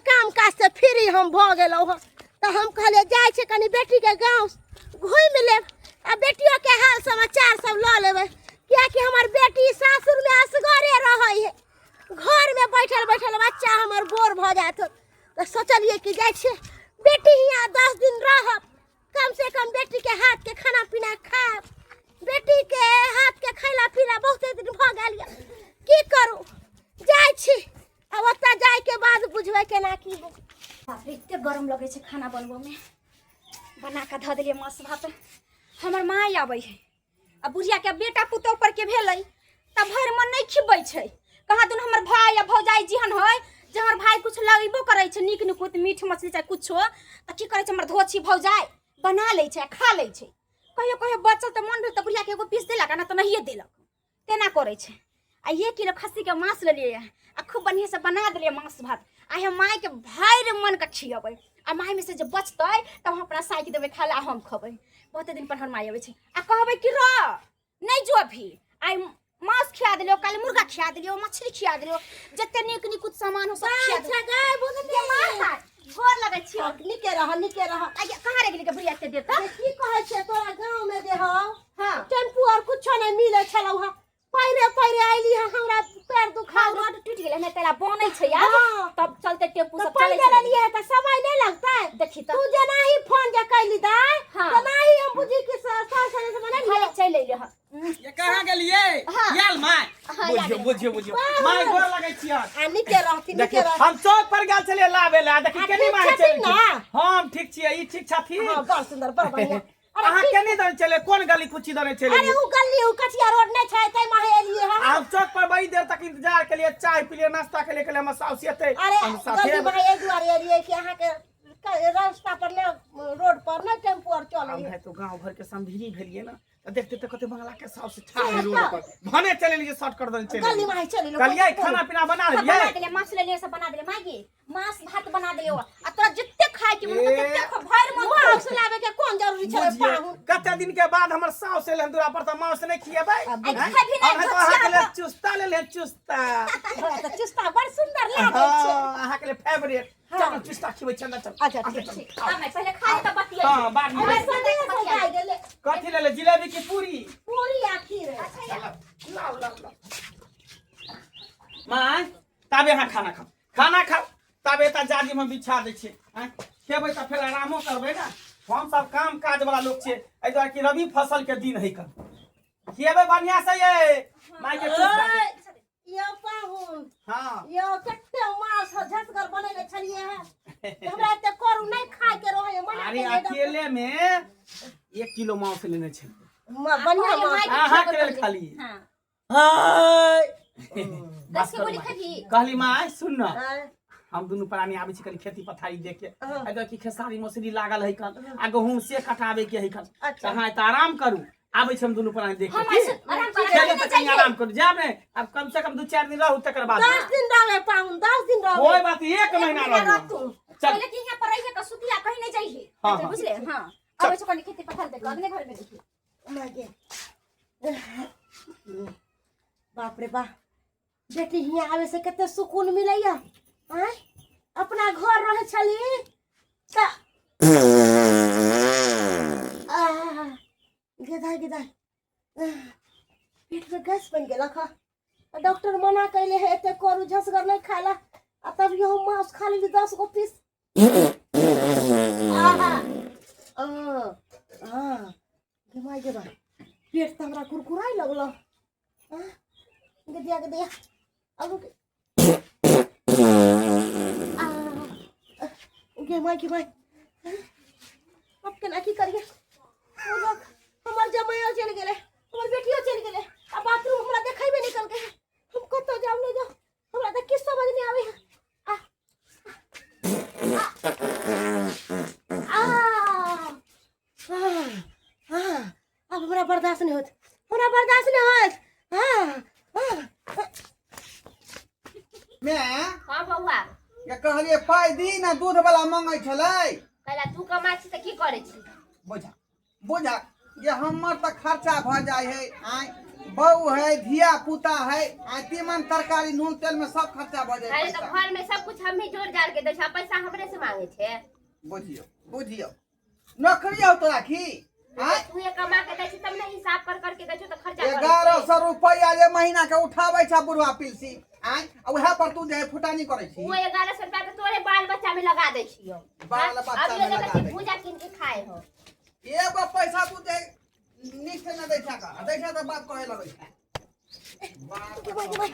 काम काज से फ्री हम भऽ गेलहुँ हँ तऽ हम कहलियै जाइ छै कनि बेटीके गाँव घुमि लेब आ बेटियोके हाल समाचार सब लऽ लेबै कियाकि हमर बेटी सासुरमे असगरे रहै है घरमे बैठल बैठल बच्चा हमर बोर भऽ जायत तऽ सोचलियै कि जाइ छियै बेटी हियाँ 10 दिन रहब, कम से कम बेटी के हाथ के खाना पीना खायब। बेटी के हाथ के खैला पीला बहुते दिन भऽ गेल यऽ। की करू, जाइ छी आ ओतऽ जायके बाद बुझबै केना की होय। बाप रे, एते गरम लगै छै खाना बनबऽमे। बना कऽ धऽ देलियै माछ भात। हमर माय आबै है आ बुढ़िया के बेटा पुतोह पर के भेलै तऽ भरि मन नहि खिबै छै। कहाँ दुन हमर भाय आ भौजाइ जेहन है जे हमर भाय कुछ लगेबो करै छै नीक नुकुत मीट मछली चाहे कुछो, तऽ की करै छै हमर धोछी भौजाइ? बना लै छै आ खा लै छै। कहियो कहियो बचल तऽ मन भेल तऽ बुढ़िया के एगो पीस देलक आ नहि तऽ नहिए देलक, तेना करै छै। आ 1 किलो खस्सीके माँस लेलियै आ खूब बढ़िआँसँ बना देलियै माँस भात। आ हम मायके भरि मनके खियबै आ मायमे से जे बचतै तब हम अपना साइक देबै खाय लए आ हम खबै। बहुते दिन पर हमर माय अबै छै आ कहबै कि र नहि जो अभी, आइ माँस खिया देलियो, काल्हि मुर्गा खिया देलियो, मछली खिया देलियो, जते नीक नीक सामान हो सब खिया अच्छा गाय बुझ देलियो। माँ, गोर लगै छियो। नीके रह, नीके रह। आइ कहाँ रहि गेली के बुढ़िया एते देर तक? की कहै छै, तोरा गाँव में जे हौ हाँ टेम्पू और कुछो नहीं मिले छलौ हँ, पैरे पैरे अइली हँ, हमरा पैर दुखा हाँ, रोड टूट गेलै ने, तेरा बनै छै आब। हाँ। तब चलते टेम्पू तऽ सब चलै पैदल छै। एलियै तऽ समय नहीं लगतै। देखी तऽ। तू जेना ही फोन जे कैली दाय हाँ। तेना ही हम बुझी कि सर सर से बना खाली चलि अइले हँ। ये कहाँ गेलियै? हाँ। याल my. हाँ, बुझियौ। याल। बुझियौ बुझियौ my, गोर लगै छियै। आ नीके रहती, नीके देखियौ, रहती। हम चौक पर गेल छलियै लाबे लए, देखी आ केनी ठीक माय छथिन चलि ने? हम ठीक छियै, ई ठीक छथिन। हाँ, बड़ सुंदर, बड़ बढ़िया। अरे अहाँ ठीक। केनी दने चले, कोन गली कुची दने चले? अरे उ गली, उ कचिया रोड नहीं छै, तै माहे एलियै हँ। हम चौक पर बड़ी देर तक इंतजार केलिए, चाय पिलिए, नाश्ता केलिए, कहलिए हमर साउस एतै, अरे हम साथे गली एबै। माहे एहि दुआरे एलियै कि अहाँके रास्ता पर ने, रोड पर ने टेम्पू आर चलै हम है। भाई तो गांव घर के समधिरी भेलिए ना, तऽ देखते तऽ कते बंगला के साउस ठाढ़ है रोड पर, भने चले लीजिए, शॉर्ट कर दने चले। गली माहे चलि एलहुँ। कहलिए खाना पीना बना सब लेलिए? बना देलियै, माछ लेलियै, सब बना देलियै माय गे, माछ भात बना देलियै आ तोरा जते खाय के मन ए। तते खो, भरि मन खो। मांस लाबे के कोन जरूरी छलै बुझिए, पाहुन? कते दिन के बाद हमर साउस एलै हन दूरा पर, तऽ मांस नहि खिएबै? आ खेबही नहि, हम तो अहाँके लेल घोचिया। चुस्ता लेले हन, चुस्ता। हमरा तऽ चुस्ता बड़ सुंदर लागै छै। हाँ, अहाँके लेल फेवरेट। हाँ। चलू, चुस्ता खिबै चल चल। अच्छा, अच्छा, ठीक। चलू, ठीक, खाउ। आ माय, पहिले खा ले तब बतियै। हाँ, बाद में। अरे संदेश जाय गेलै। कथी लेले, जिलेबी की पूरी? पूरी आ खीर। अच्छा। लाओ लाओ लाओ माय, ताबे अहाँ खाना खाउ, खाना खाउ, ताबे तऽ जाजिम हम बिछा दै छियै। आँय, खेबै तऽ फेर आरामो करबै ने। हम सब काम काज वाला लोक छियै, एहि दुआरे कि रबी फसल के दिन है कन। खिएबै बढ़िया से ये माय के चुस्ता। ओए, यौ पाहुन। हाँ। यौ, कते माछ झसगर बनेने छलियै हँ, हमरा एते करू नहि खाय के रहै, मना अरे केलियै डॉक्टर। अकेले में 1 किलो मांस लेने छै। बढ़िया माछ। अहाँ के लेल खाली। हाँ। हाय। 10 के गोली खेबही? कहली माय, सुन न। हाँ। हम दुनू प्राणी आबै छी कनि खेती पथारी देख के। हाँ। एहि की खेसारी मौसरी लागल है कन आ गहूम से कटाबे के है कन। अच्छा। तऽ अहाँ एतऽ आराम करू, आबै छी हम दुनू प्राणी देख के। हम की? आराम करब, चलू तऽ कनि जाइए। आराम करू, जायब ने आब, कम से कम 2-4 दिन रहू तकर बाद। 10 दिन रहबै पाहुन, 10 दिन कोई रहबै। बात नहीं, एक महीना महीना रहू। रहतू। चल। पहिले कि यहाँ पर रहिए तऽ सुतिया, कहीं नहीं जाइए। हाँ, हाँ। बुझले? हाँ, आबै छौ कनि खेती पथार देख, अगने घर में देखी। मागे, बाप रे बाप, बेटी हियाँ आवे से कते सुकून मिलैया। आँय, अपना घर रहे छली तऽ आह, गेदा गेदा, आह, पेट में गैस बन गेलक हँ। आ डॉक्टर मना कैले है एते करू झसगर नहीं खाला, आ तब हम मांस खा लेली 10 गो पीस। आहा, आह, आह, गे माय गे माय, पेट तऽ हमरा कुरकुराय लगलो। आह, गदिया गदिया, अब रुक। आह, गे माय गे माय, अब केना की करिए? बुझक हमर जमाइयो चलि गेलै, हमर बेटियो चलि गेलै आ बाथरूम हमरा देखेबे नहि केलकै। हम कतऽ जाउ, नहि जाउ, हमरा तऽ किछु समझ नहि आबै है। आ आ आ आ आब हमरा बर्दाश्त नहि होत, हमरा बर्दाश्त नहि होत। हाँ हाँ। मैं हाँ बौआ। ये कहलिए पाइ दी ने, दूध वाला मांगै छलै। कहला तू कमाइ छी तऽ की करै छी? बुझा बुझा, ये हमर तऽ खर्चा भऽ जाइ है। आय बहू है धिया पुता है आ तीमन तरकारी नून तेल में सब खर्चा भऽ जाइ अरे तऽ पैसा घर में सब कुछ हमही जोड़ जाड़ के दै छै आ पैसा हमरे से मांगे छै बुझियौ बुझियौ नौकरी हौ तोरा की आँय तू ये कमा के दै छी तब ने हिसाब कर कर के दै छौ तऽ खर्चा करै एगारह छै। सौ रुपैआ जे महीना के उठाबै छै बुढ़वा पिलसी आँय आ उएह पर तू जे है फुटानी करै छी वो 1100 रुपया तऽ तोरे बाल बच्चा में लगा दै छियौ बाल बच्चा अभी में देखै लगा छी दै। भूजा कीन के खाए हो एगो पैसा तू जे नीक से न दै छै का दै छै तऽ बात कहै लगै छै बाप गे भाई गे भाई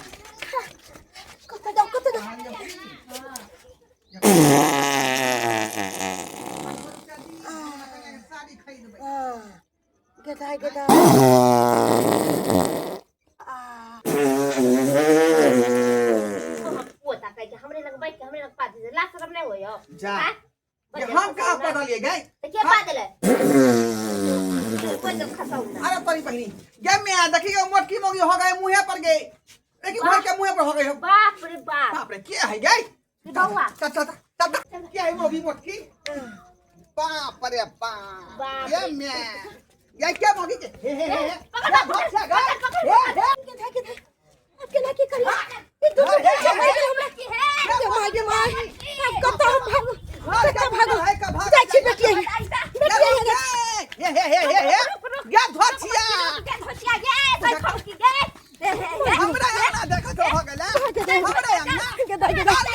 कतऽ जाउ कतऽ जाउ साड़ी खरीदबै गेदाइ गेदाइ पोता कह के हमरे लग बैठ के हमरे लग पात दे लाज शरम नहीं होय हो जा। हाँ? ये हम कहाँ पढ़लियै गै तऽ के पा देले बजल खसाउ ना अरे तोरी बहिनी गे मैं देखी गे मोटकी मोगी हो गए मुंहे पर गए देखी घर के मुंहे पर हो गए हो बाप रे बाप बाप रे के है गए बौआ। चल चल चल चल के है मोगी मोटकी बाप रे बाप बाप ये रे। मैं ये क्या मोगी के हे हे हे हे पकड़, ये पकड़, भाग गए पकड़, हे हे गेदाइ गेदाइ अब केना की करियै ई दू दू बच्चा भऽ गेल हमरा गे माय गे माय आब कतऽ हम भागू घर के कतऽ भागू है का भाग जाइ छी बेटिया बेटिया हे हे हे हे हे ये धोचिया हमरा अंगना देखत हो गेलै हमरा अंगना गेदाइ गेदाइ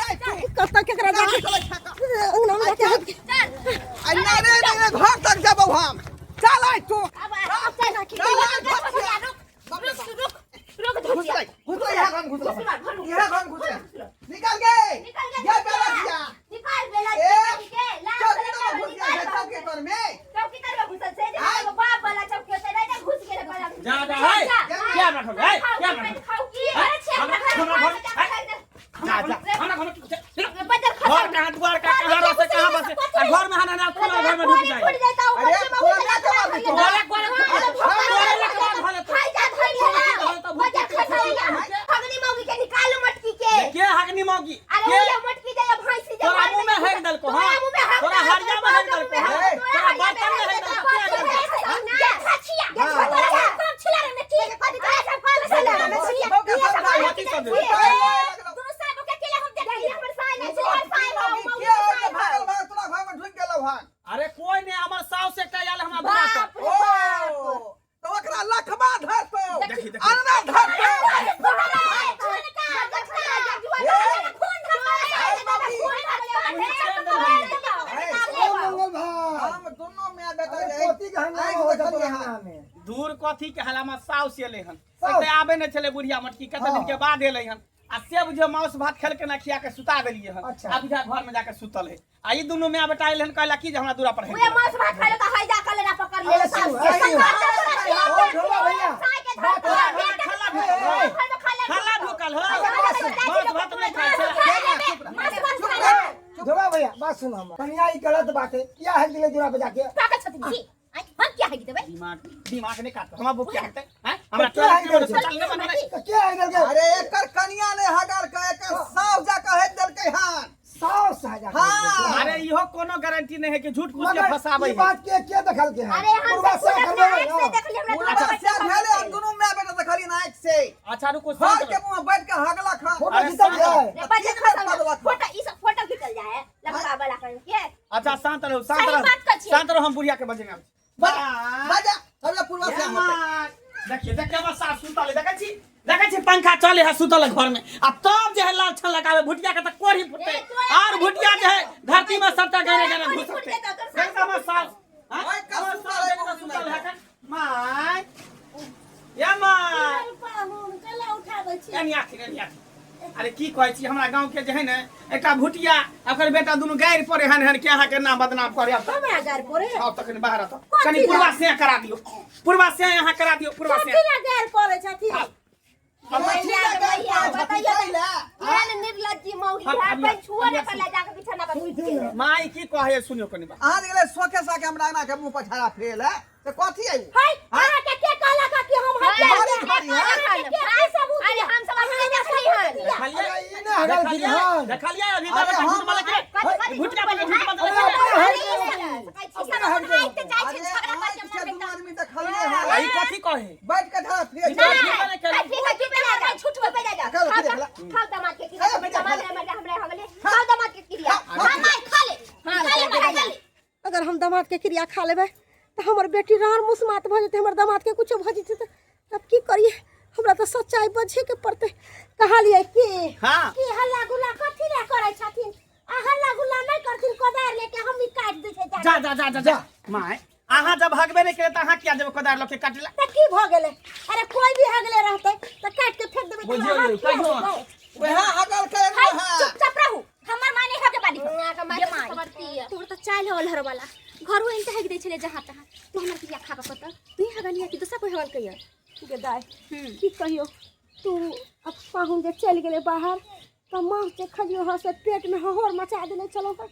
कतऽ केकरा कहाँ जाके चलै छा का? अंगना मे जाके आ ना रे रे घर तक जबौ हम चल आइ तू घुसलै घुसलै यहाँ घर में घुसलै यहाँ घर में घुसलै निकल गए ये बेला दिया ए चौकी तर में घुस गया है चौकी तर में जा जा है क्या बैठल है क्या बैठल जा जा हमरा घर में घर कहाँ द्वार का कहाँ रह से कहाँ बसे आ घर में हना ना कोना घर में ढुक जाए अरे कोना के बात तू तोरे कोरे तोरे लग बात भले तो के हगनी मौगी के तोरा मुंह में हेक देलको हां तोरा हरिया में हेक देलको हां तोरा बर्तन में हेक देलको के हेक देलको अथी सब दे। के हो के भागल भाग तोरा घर में ढुक गेलौ हन अरे कोई नहीं हमर साउस एकटा आयल हमरा दुआर पर ओ तो ओकरा लखबा धरतौ देखी, देखी। अन्ना धरतौ मंगल भाई हम दोनों माय बेटा अरे जे कथी के हंगामा आँखि हो देखलियै तोरा हन। अंगना में दूर कथी के हला हमर साउस एलै हन साउस? एते आबे नहि छलै बुढ़िया मटकी कते दिन के बाद एलै हन आ से बुझियो माउस भात खेल के ना खिया के सुता देलियै हन अच्छा। आ बुझा घर में जाके सुतल है आ ई दुनू माय बेटा एलै हन कहला की जे हमरा दूरा पर है अरे सुन, अरे सुन। ओ ढोला भैया बात खाला ढुकल हो खाला ढुकल हो माउस भात नहि खाइ छै ढोला भैया बात सुन हमर कनिया ई गलत बात है किया हक दिले दूरा पे जाके दिमाग दिमाग नहि काटत हमरा भूख क्या हेतै हैं हमरा क्या टॉयलेट है में शौचालय नहि बनबै तो क्या है के अरे एकर कनिया ने हगल के एकर साव जा के हेक देलकै हन साउस हजार हाँ। अरे इहो कोनो गारंटी नहीं है कि झूठ फूस के मगर फसाबै ई है बात के के देखल के है अरे हम पूर्वा सब से खुद करबै अपना आँख से देखलियै, हमरा पूरा दुनू बच्चा भेले हम दुनू माय बेटा देखलियै आँखि से अच्छा रुको घर शांत के मुंह में बैठ के हगलक हन फोटो अरे खींचल शांत है रे बच्चा खसा फोटो ई सब फोटो खींचल जाए है लड़का वाला के अच्छा शांत रहो शांत सही रहो बात कहै छियै। शांत रहो हम बुढ़िया के बजेंगे आबै छी। बजा बजा सबले पूर्वा से होते देखिए देखिए हमर सास सुतल है देखै छी देखै छी पंखा चले है सुतल है घर में आ तब जे है लाल छन लगावे भुटिया के त कोढ़ी फुटते ए, तोरा और भुटिया जे है धरती में सबटा गरे गरे कोढ़ी घुसते फुटतै तऽ तोर सास देखा हमर सास हाँ? ओए, का हमर सुतल सास है, देखा बहुत सुतल है सुतल एखन। माय या माय पाहुन केला उठाबै छी एनी आखिर एनी आखिर अरे की कहै छी हमरा गाँव के जे है ने एकटा भुटिया आ ओकर बेटा दुनू गारि पड़े हन हन के अहाँ के नाम बदनाम करे अब हमरा गार पड़े आउ तखन बाहर आउ कथी कनि ला? पूर्वा से करा दियौ पूर्वा से यहाँ करा दियौ पूर्वा से कथी ला गार पड़े छथिन मैया मैया बताइए केहन निर्लज्जी मौगी है अपन छुओ ने पर ले जाके बिछाना पर सुति गेलै। माई की कहै सुनियो कनि बात अहाँ गेलै सोखे साके हमरा अंगना के मुंह पर छाड़ा फेल है से कथी आई है अहाँ के के कहलक कि हम हत्या मारी खारी है। अहाँ के के सबूत अरे हम सब अपने देखली हन देखलियै अरे ई ने हगल देखलियै हन देखलियै अभी अरे तक हम- झूठ बोले के कथी कथी भुटिया बोले झूठ बोले अरे अपन हक सब हक अपन आँखि से जाइ अरे छै झगड़ा आँखि करके से मरबै दुनू तऽ। आदमी देखलियै हन ई कथी कहे बैठ के छाड़ा फेल नहि, दामाद के क्रिया खा लेबै तऽ हमर बेटी रान मुसमात भऽ जेतै, हमर दामाद के कुछो भऽ जेतै तऽ तब की करियै? हमरा तऽ सच्चाई बझे के पड़तै। कहलियै की हाँ। की हल्ला गुल्ला कथी लए करै छथिन? आ हल्ला गुल्ला नहि करथिन, कोदारि लेके हम ही काटि दै छै। जा जा जा जा जा माय, अहाँ जब हगबे नहि केले तऽ अहाँ किया जेबै कोदारि लऽ के काटै लए? तऽ की भऽ गेलै? अरे कोई भी हगले रहतै तऽ काटि के फेंक देबै। बुझियौ यौ, कहियौ अहाँ। वएह हगल के हाय, वएह। चुपचाप रहू, हमर माय नहीं हगे वाली। अहाँके माय ये के माय। समझती है। तोर तऽ चालि हवल हर वाला घरो एनते हगि दै छलै जहाँ तहाँ। तू हमर क्रिया खाबऽ कतऽ? तू ही हगलिया कि दोसर कोई हगल कहिया? गे दाय, की कहियो, तू अब पाहुन जे चलि गेलै बाहर तऽ माछ जे खलियो हँ से पेटमे हहोर मचा देने छलहुँ हँ,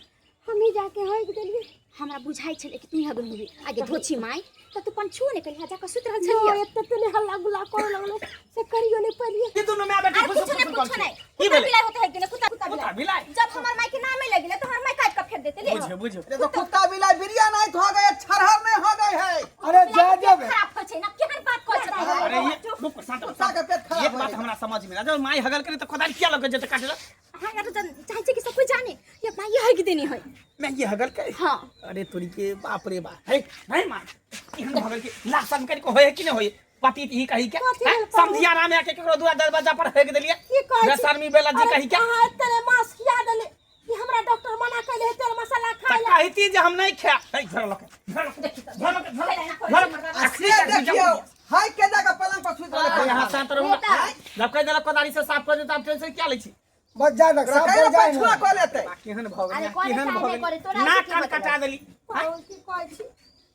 हमही जाके हगि देलियै। हमरा बुझाइ छलै कि तू ही हगल होबी। आगे धोछी माय, तऽ तू पन छुओ नहि करिहा, जाकऽ सुति रहल छलियै। एते एते हल्ला गुल्ला करऽ लगलै से करियो नहि पलियै। की दुनू माय बेटी अरे फुसुर कुछो नहीं, फुसुर कुछो करै नहीं। छी? की कुत्ता भेलै? बिलाई होते है कि नहीं? कुत्ता कुत्ता कुत्ता बिलाई। बिलाई? जब हमर माय के नामे लग गेलै तो हमर माय काटि के फेंक देते ले। बुझियौ बुझियौ। ये तो कुत्ता बिलाई बिरिया नहीं हो गए, छरहर नहीं हो गए है। अरे जा जेबै। खराब होइ छै ना, केहन बात कहै छै? अरे ये रुक, शांत कुत्ता के पेट खराब एक हो बात गेलै। हमरा समझ में ना जब माय हगल करे तऽ कोदारि किया लग जेतै काटै लए? अहाँ यार चाहै छै कि सब कोई जाने ये माय ये हगि देनी है। मैं ये हगल के? हाँ। अरे तोरी के बाप रे बाप, हे नहीं माय, एहन हगल के लाख शर्म करी को होय कि नहीं होय? पति ही कही के कथी हैं? भेल पाहुन? समधियाना में आके केकरो दुआ दरवाजा पर हेग देलिए। की कहै छी? बेशर्मी बेला जी अरे कही के। अहाँ एते मांस खिया देली कि हमरा डॉक्टर मना कैले है तेल मसाला तऽ खाय ला। कहती जे हम नहीं खाए। हे घर लके घर लके घर लके घर लके। आ से देखियौ हाय के जाके पलंग पर सुति रहलै। यहाँ शांत रहू ना। जब कहि देलक कोदारी से साफ कर दे तऽ आब टेंशन किया लै छी? बस जा तक साफ कहि हो जाए पछुआ ना। कऽ लेतै। बा, केहन भऽ अरे गेलै, करे केहन चाहे भऽ नहि करे, गेलै, तोरा नाक से की कान मतलब? कटा देली। पाहुन, की कहै छी?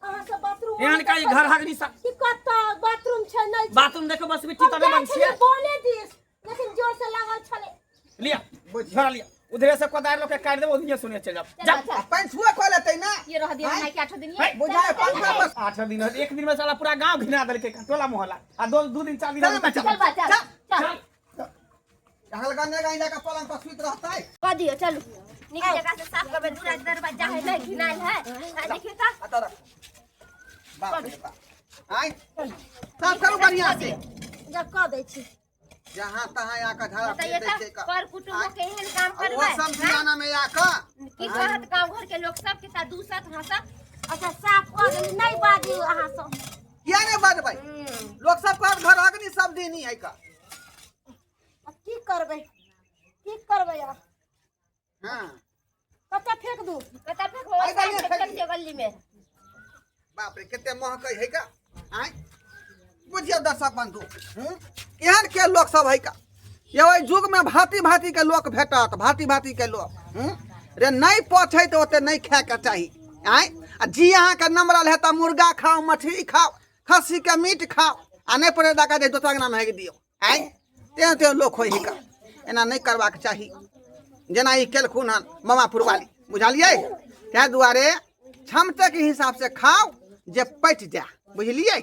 अहाँ सब बाथरूम एहन का घर हगनी सब की कतऽ बाथरूम छै नहि छै? बाथरूम देखो, बस मिट्टी हम तऽ नहि जाइ बन छलियै छियै। बोने दिस, लेकिन जोर से लागल छलै। लिया झोरा लिया, उधरे से कोदारि लऽ के काटि देबो, ओनिये सुने चलि जाब जा। आ पछुआ कऽ लेतै ना। ये रह दिया माय के आठो दिन। हे, बुझाय पंखा पर। 8 दिन होत, एक दिन में साला पूरा गांव घिना देलकै, टोला मोहल्ला आ दो दू दिन 4 दिन चल बच्चा। चल बा, चल चल। चल। हगल गंगे गाय जाके पलंग पर सुति रहतै। कऽ दियौ, चलू नीक जगह से साफ करबै। दूरा दरवाजा है नहीं घिनायल है, आ देखियौ तऽ। आ तर बाप रे बाप, आय साफ करू बढ़िया से। जब कऽ दै छी। जहाँ तहाँ आके झाड़ा बताइए फेंक दै तऽ छै का। कर कुटुम्ब के एहन काम आ करबै? ओहो समधियाना में आके की कहत गाँव घर के लोक सब के साथ दूसत हंसत? अच्छा, साफ कऽ देली, नहि बाजू अहाँ सब। किया नहि बजबै? लोक सब कहत घर अग्नि सब दिन ही है का। आब की करबै, की करबै आब? हाँ। कतऽ फेंक दू? कतऽ फेंकबै? आइ गलिये फेंक फेंक दियौ गली में। बाप रे, कते महकै है का। आँय बुझियौ दर्शक बंधु, एहन के लोक सब है का। यौ एहि युग में भांति भांति के लोक भेटत, भांति भांति के लोक। रे नहीं पचै तऽ ओते नहीं खायके चाही। आँय आ जी अहाँके नमरल है तऽ मुर्गा खाओ, मछली खाओ, खस्सी के मीट खाओ, आ नहीं पड़े दाका जे दोसरा के नाम हेग दियौ। आँय तें तें लोक होइ है का, एना नहीं करबाक चाही जेना ई केलखुन हन मामापुर वाली, बुझलियै? ताहि दुआरे क्षमताके हिसाब से खाओ जे पचि जाए, बुझलियै?